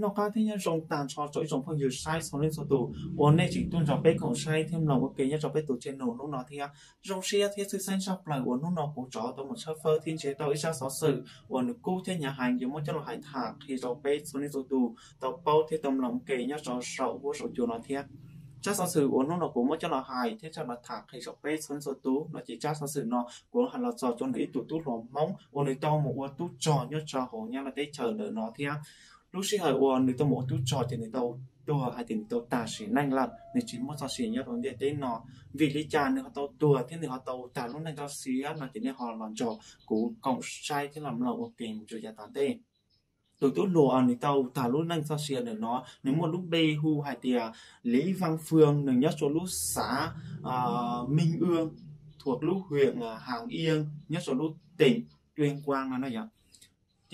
Noj qab thiab nyob zoo tag nrho rau ib tsoom phooj ywg saib txhua leej txhua tus uas nej tseem tuaj nrog peb koom saib thiab mloog ua ke nyob rau peb tus channel hnub no thiab. Zoo siab thiab tshwj xeeb tshaj plaws uas hnub no kuv rov tau mus tshawb fawb thiab nrhiav tau ib tsab xov xwm uas nws kub thiab hnyav heev yuav muab coj los hais tham qhia rau peb txhua leej txhua tus tau paub thiab tau mloog ua ke nyob rau saum huab saum cua no thiab. Tsab xov xwm uas hnub no kuv muab coj los hais thiab coj los tham qhia rau peb txhua leej txhua tus no ces tsab xov xwm no kuv hais los txog rau ntawm ib tug tub hluas Hmoob uas nws tau mus ua tub rog nyob rau hauv Nyab Laj teb chaws ntawm no thiab. Lub sij hawm uas nws tau mus ua tub rog ces nws tau tuag hais tias nws tau tag sim neej lawm, nws tsis muaj txoj sia nyob rau ntiaj teb no. Vim li cas nws ho tau tuag thiab nws ho tau tag lub neej txoj sia no ces nej ho los nrog kuv koom saib thiab los mloog ua ke mus rau yav tom ntej. Tus tub hluas nws tau tag lub neej txoj sia ntawm no nws muaj lub npe hu hais tias Lý Văn Phương, nws nyob rau lub xav Minh Ương, thuộc lub huyện Hàm Yên, nyob rau lub tỉnh Tuyên Quang no na yom.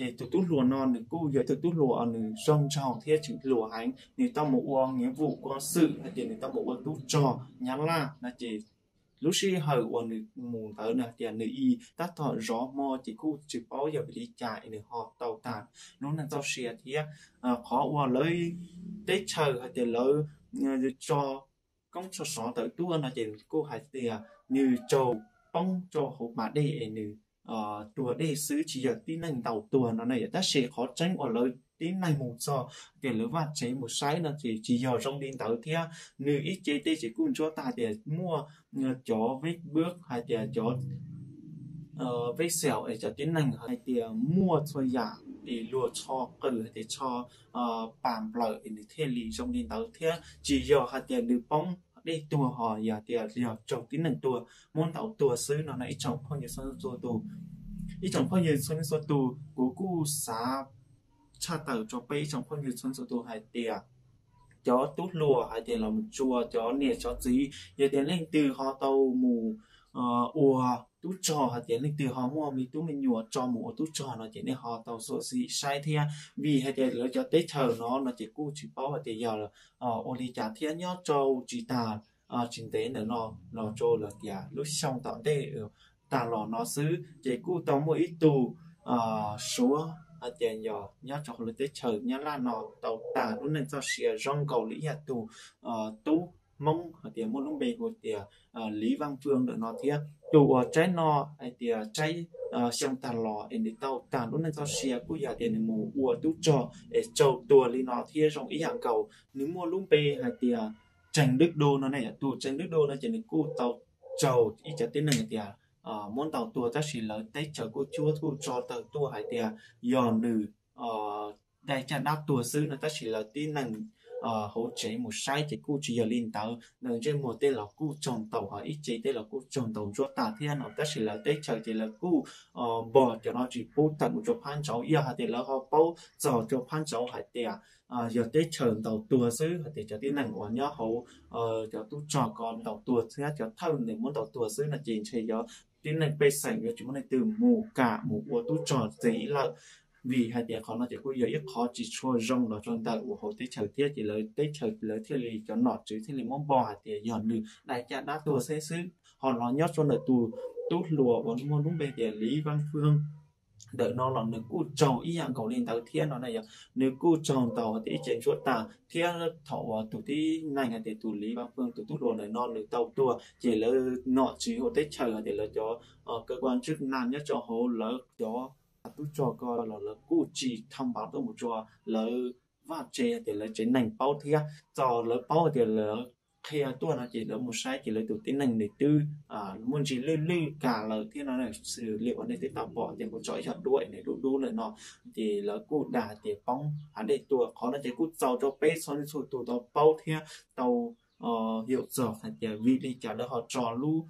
Ces tus tub hluas no nws kuj yog tus tub hluas nws zoo nraug thiab tseem hluas heev, nws tau mus ua nghĩa vụ quân sự hais tias nws tau mus ua tub rog Nyab Laj no ces lub sij hawm uas nws mus ntawd nws hais tias nws ib tab tom zov hmo ces kuj tsis paub yog vim li cas es nws ho tau tag lub neej txoj sia thiab. Qhov uas lawv teb chaws hais tias lawv tso koob tso sov tawm tuaj no ces kuj hais tias nws raug poob rau hauv pas dej es nws tuag dej xwb tsis yog tib neeg ntaus tuag no na yom. Tab sis qhov tseeb uas lawv tib neeg mus txog tias lawv vaj tsev mus saib no ces tsis yog zoo li ntawd thiab. Nws ib ce tej ces kuj ntsuab tag tias muaj cov vej npwb hais tias cov vej xaum es cov tib neeg hais tias muaj txhua yam es luag tsho qws hais tias tsho pas nplawm es nws thiaj li zoo li ntawd thiab tsis yog hais tias nws poob dej tuag ho yog tias yog raug tib neeg tuag muab ntaus tuag xwb no na ib tsoom phooj ywg txhua tus. Ib tsoom phooj ywg txhua leej txhua tus, kuv kuj xav tshaj tawm rau peb ib tsoom phooj ywg txhua leej txhua tus hais tias cov tub hluas hais tias los mus tsuas cov niam cov txiv, yog tias leej twg ho tau mus ua tub rog hais tias leej twg ho muaj me tub me nyuam tso mus ua tub rog no ces nej ho tau xyuam xim saib thiab, vim hais tias lawv cov teb chaws no no ces kuj tsis paub hais tias yog ua li cas thiab nyob rau tsis tas tsis ntev ntawm no los rau lawm tias lub xyoo tom ntej tag los no xwb ces kuj tau muaj ib tug suav hais tias yog nyob rau hauv lub teb chaws Nyab Laj no tau tag lub neej txoj sia zoo nkaus li ib yam tus tub Hmoob hais tias muaj lub npe hu tias Lý Văn Phương ntawm no thiab. Tus uas tsaib no hais tias tsaib xyoo tag los es nws tau tag lub neej txoj sia kuj yog tias nws mus ua tub rog es raug tuag li no thiab zoo ib yam nkaus. Nws muaj lub npe hais tias Trần Đức Đô no ne. Tus Trần Đức Đô no ces nws kuj tau raug ib cov tib neeg hais tias muab ntaus tuag tab sis lawv teb chaws kuj cuab kuj tso tawm tuaj hais tias yog nws dai caj dab tuag xwb no tab sis lawv tib neeg hauv tsev mus saib ces kuj tsis yog li ntawd. Nws ntsej muag tej los kuj raug ntaus ho ib ce tej los kuj raug ntaus ntsuab tag thiab no tab sis lawv teb chaws ces lawv kuj npog cov no tsis pub tawm mus rau phab ntsauv. Yog hais tias lawv ho paub txog rau phab ntsauv hais tias yog teb chaws ntaus tuag xwb hais tias cov tib neeg uas nyob hauv cov tub rog ko ntaus tuag thiab cov thawj nws muab ntaus tuag xwb no ces ntshe yog tib neeg pej xeem yuav tsis muaj leej twg mus kam mus ua tub rog ntxiv lawm. Vim hais tias qhov no ces kuj yog ib qhov tsis tshua zoo los rau ntawm uas hauv teb chaws thiab ces lawv teb chaws lawv thiaj li cov nom tswv thiaj li muab npog hais tias yog nws dai caj dab tuag xwb xwb. Ho los nyob rau ntawm tus tub hluas uas muaj lub npe tias Lý Văn Phương ntawm no los nws kuj raug ib yam nkaus li ntawd thiab no na yog nws kuj raug ntaus hais tias ib ce ntsuab tag thiab thaum uas tus tib neeg hais tias tus Lý Văn Phương tus tub hluas ntawm no nws tau tuag ces lawv nom tswv hauv teb chaws hais tias lawv cov cơ quan chức năng nyob rau hauv lawv cov tub rog ko los lawv kuj tsis thông báo tuaj mus rau lawv vaj tsev hais tias lawv tsev neeg paub thiab txog lawv paub hais tias lawv qhia tuaj no ces lawv mus saib ces lawv tus tib neeg nws twb muaj ntsis lwj lwj kas lawm thiab no. Xws li uas nej twb tau pom tias kuv tso ib co duab nws dub dub lawm no ces lawv kuj dag hais tias poob hav dej tuag. Qhov no ces kuj txaus rau peb txhua leej txhua tus tau paub thiab tau yaum txog hais tias vim li cas lawv ho tso lub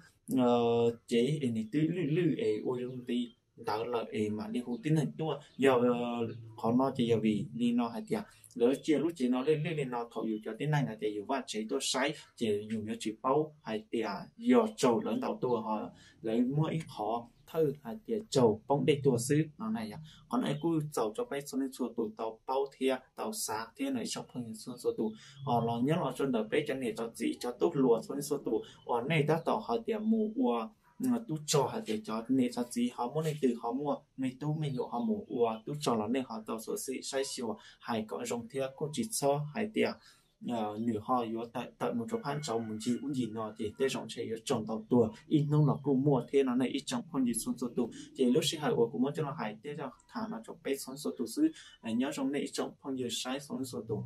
cev es nws twb lwj lwj es ua zoo li ntawd lawm es mam li hu tib neeg tuaj. Yog qhov no ces yog vim li no hais tias lawv cia lub cev no lwj lwj li no thaum yus cov tib neeg hais tias yus vaj tsev tuaj saib ces yus yuav tsis paub hais tias yog raug lawv ntaus tuag ho lawv muab ib qhov thawj hais tias tsaug poob dej tuag xwb no na yom. Qhov no kuj txaus rau peb txhua leej txhua tus tau paub thiab tau xav thiab no ib tsoom phooj ywg txhua txhua tus. Ho los nyob los rau ntawm peb cov niam cov txiv cov tub hluas txhua leej txhua tus uas nej tab tom hais tias mus ua tub rog hais tias cov niam cov txiv ho muaj leej twg ho muaj me tub me nyuam ho mus ua tub rog los nej ho tau xyuam xim saib xyuas hais kom zoo thiab kuj tsis txhob hais tias nws ho yuav tawm mus rau phab ntsauv mus ncig ub ncig no ces tej zaum ntshe yuav tsaug ntau tuag ib hnub los kuj muaj thiab no nej ib tsoom phooj ywg txhua txhua tus. Ces lub sij hawm uas kuv muab coj los hais thiab coj tham no rau peb txhua txhua tus xwb. Nyob zoo nej ib tsoom phooj ywg saib txhua txhua tus.